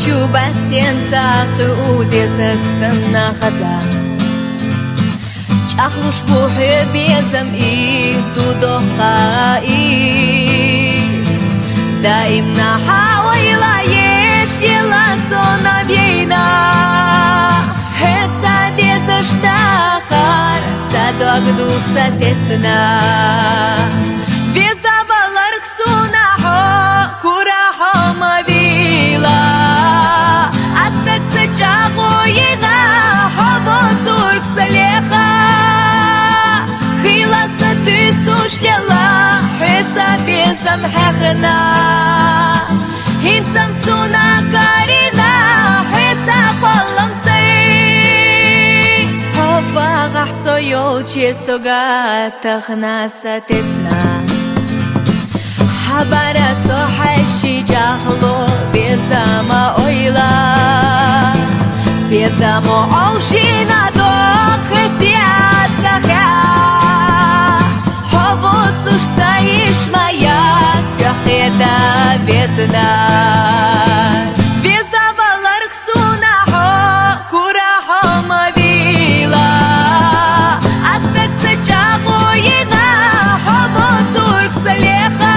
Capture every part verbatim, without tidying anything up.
Чубастен цахы узезагсан нахаза. Чахлуш бухе безам и дудо каис. Даим на хавайла еш ела сона бейна. Хеца дезаштахар садогдуса тесна. Веза баларк суна хо кура хо мавила. Астаца чагоена хо бо цурк цалеха. Хиласа тусушлела хеца безам хехна. Хинцам суна карина хеца колам сай. Хо багах со ёлче сога тахнаса тесна. Хабара со хаши чахло безама ойла. Безамо олшина док хетиацаха. Хо бо цуш саиш мая сёхеда безна. Веза баларк суна хо кура хо мавила. Астаца чагоена хо бо цурк цалеха.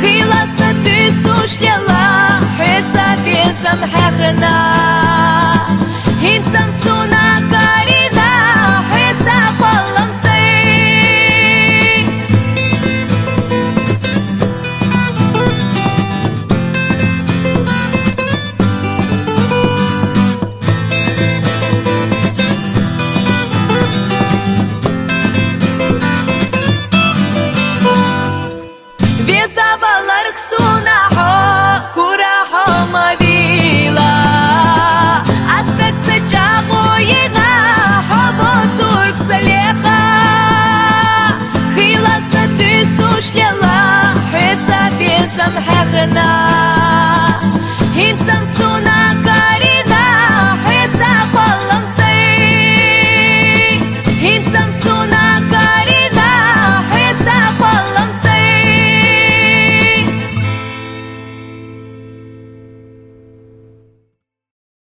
Хиласа тусушлела хеца безам хехна. Хинцам суна карина хеца колам сай. Веза баларк суна хо кура хо мавила. Астаца чагоена хо бо цурк цалеха. Хиласа тусушлела хеца безам хехна.